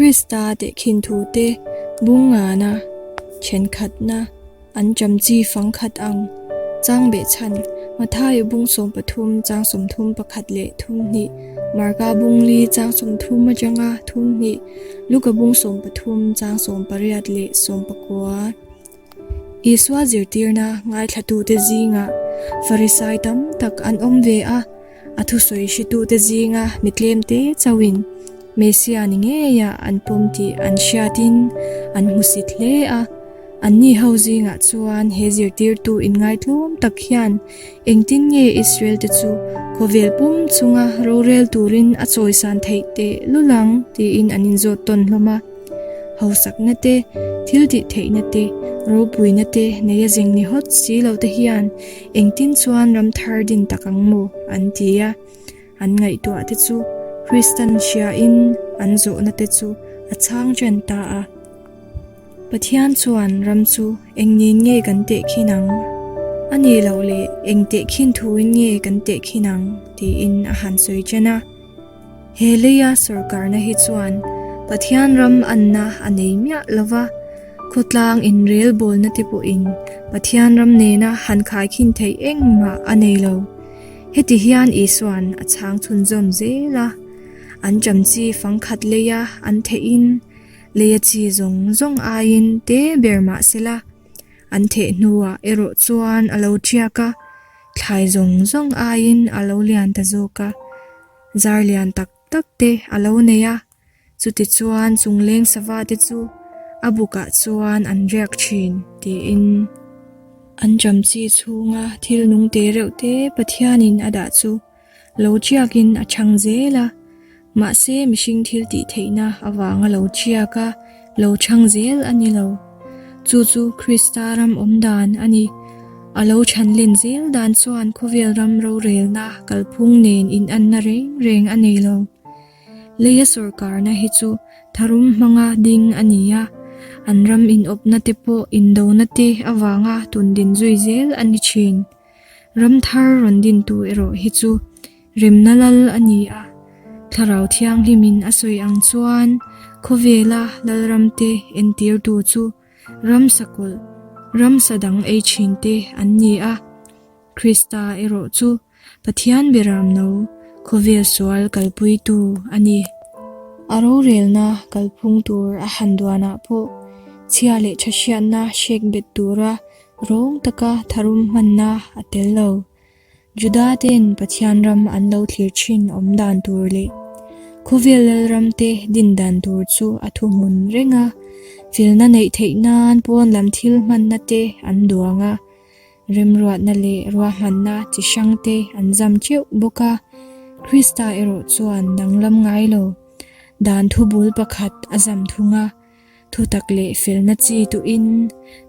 Krista tehkhin thute bung ngana thenkhatna an cham chi fang khat ang. Chang behchhan, Matthai bung 13 chang 31 leh 32, Marka bung li chang 30 atanga 32, Luka bung 13 chang 18 leh 19. Isua zirtirna ngaithlatute zingah Farisai tam tak an awm ve a, a thusawi hritute zinga mi tlemte chauhin Messia ni ngeia an pawm tih an hriatin an hmusit hle a. Anni ho zingah chuan he zirtirtu inngaitlawm tak hian engtin nge Israel-te chu khawvel pum chunga rorel turin a chawisan theih teh lul ang tiin an inzawt tawn hlawm a. Hausakna te, thil tih theihna te, ropuina te neia zeng ni hawt si lo te hian engtin chuan ram thar din tak ang maw an ti a. An ngaihtuah te chu Kristan hriain an zawhna te chu a chhang ṭan ta a. Pathian chuan ram chu eng nen nge kan tehkhin ang? A nih loh leh eng tehkhin thuin nge kan tehkhin ang? tiin a han sawi ṭan a. He leia sawrkarna hi chuan Pathian ram anna a nei miah lo va, khawtlang inrelbawlna te pawhin Pathian ram nena han khaikhin theih engmah a nei lo. Heti hian Isua'n a chhang chhunzawm zel a, an chamchi fangkhat leia an theihin leia chi zawng zawng aiin te ber mah sela, an theh hnuah erawh chuan a lo ṭiak a, thlai zawng zawng aiin a lo lian ta zawk a, zar lian tak tak te a lo nei a, chutichuan chungleng sava te chu a bukah chuan an riak thin tiin an chamchi chhunga thil nung te reuh te Pathianin a dah chu lo chiakin a chhang zel a, mahse mihring thil tih theihna avanga lo chiak a, lo chhang zel a ni lo. Chu chu Krista ram awm dan a ni. A lo chhan len zel dan chuan khawvel ram rorelna kalphung nen inanna reng reng a nei lo. Leia sawrkarna hi chu tharum hmanga ding a ni a, an ram inawpna te pawh indona te avanga tundin zui zel a ni thin. Ram thar rawn dintu erawh hi chu remna lal a ni a, Thlarau Thianghlimin a sawi ang chuan khawvela lalramte entirtu chu ramsa kawlh, ramsa dang ei thinte an ni a, Krista erawh chu Pathian beram no khawvel sual kalpuitu a ni. A rorelna kalphung tur a han duanah pawh chhia leh tha hriatna hrek bet tura rawng taka tharum hmanna a tel lo. Juda ten Pathian ram an lo thlir thin awm dan tur leh khawvel lalram te din dan tur chu a thuhmun reng a, felna neih theih nan pawn lam thil hmanna te an duang a. Remruatna leh ruahmanna chi hrangte an zam teuh bawk a, Krista erawh chuan danglam ngai lo. Dan thubul pakhat a zam thung a, thutak leh felna chi tuhin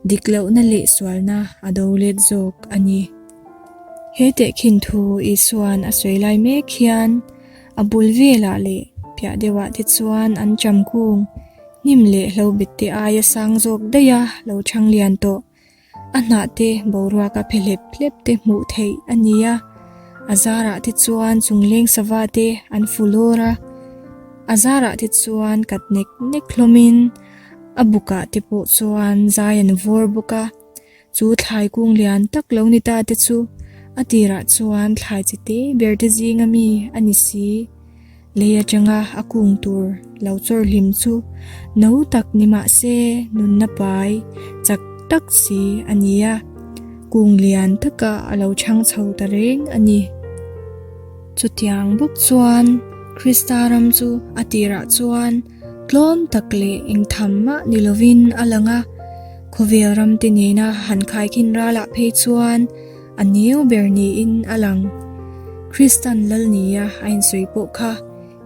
dik lohna leh sualna a do let zawk a ni. He tehkhin thu Isua'n a sawi lai mek hian a bul velah leh piah deuhah te chuan an cham kung hnim leh hlobet te aia sang zawk daih a lo chhang lian tawh. A hnah te boruak a phe hlep hlep te hmuh theih a ni a, a zarah te chuan chungleng sava te an fu lawr a, a zarah te chuan kat nek nek hlawmin a bukah te pawh chuan zai an vawr bawk a, chu thlai kung lian tak lo ni ta te chu a tirah chuan thlai chi te ber te zinga mi a ni si. Lei atanga a kung tur lo chawr hlim chu no tak ni mah se nunna pai chak tak si a ni a, kung lian taka a lo chhang chho ta reng a ni. Chutiang bawk chuan Krista ram chu a tirah chuan tlawm tak leh engtham mah ni lovin a lang a, khawvel ram te nena han khaikhin ralah phei chuan A neu ber niin a lang. Kristan lal nia a insawi pawh kha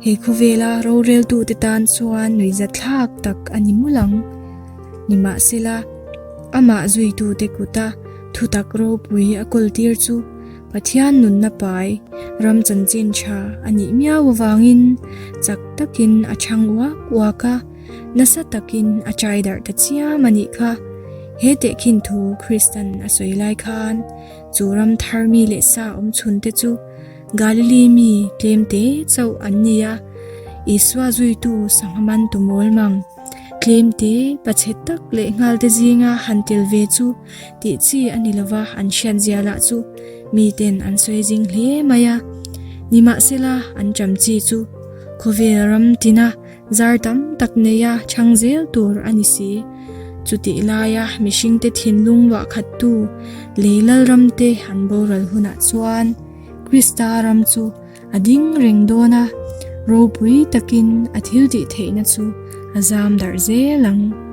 he khawvela roreltute tan chuan nuihzatthlak tak a ni mul ang. Nimahsela, amah zuitute kuta thutak ropui a kawltir chu Pathian nunna pai ram chanchin tha a nih miau avangin chak takin a chhang uak uak a. Nasa takin a chai darh ta chiam a nih kha. He tehkhin thu Kristan a sawi lai khan chu ram thar mi leh sa awm chhun te chu Galili mi tlem te chauh an ni a. Isua zuitu sangha man tu mawl mang. Tlem te, pachhe tak leh nghal te zinga han tel ve chu tih chi a ni lova an hriat zia lah chu miten an sawi zing hle mai a. Nimahsela an ṭam chi chu khawvel ram tina zar tam tak neia chhang zel tur a ni si. Chutih laia mihringte thinlung luah khattu lei lalram te an boral hunah chuan Krista ram chu A ding reng dawn a, ropui takin a thil tih theihna chu a zam darh zel ang.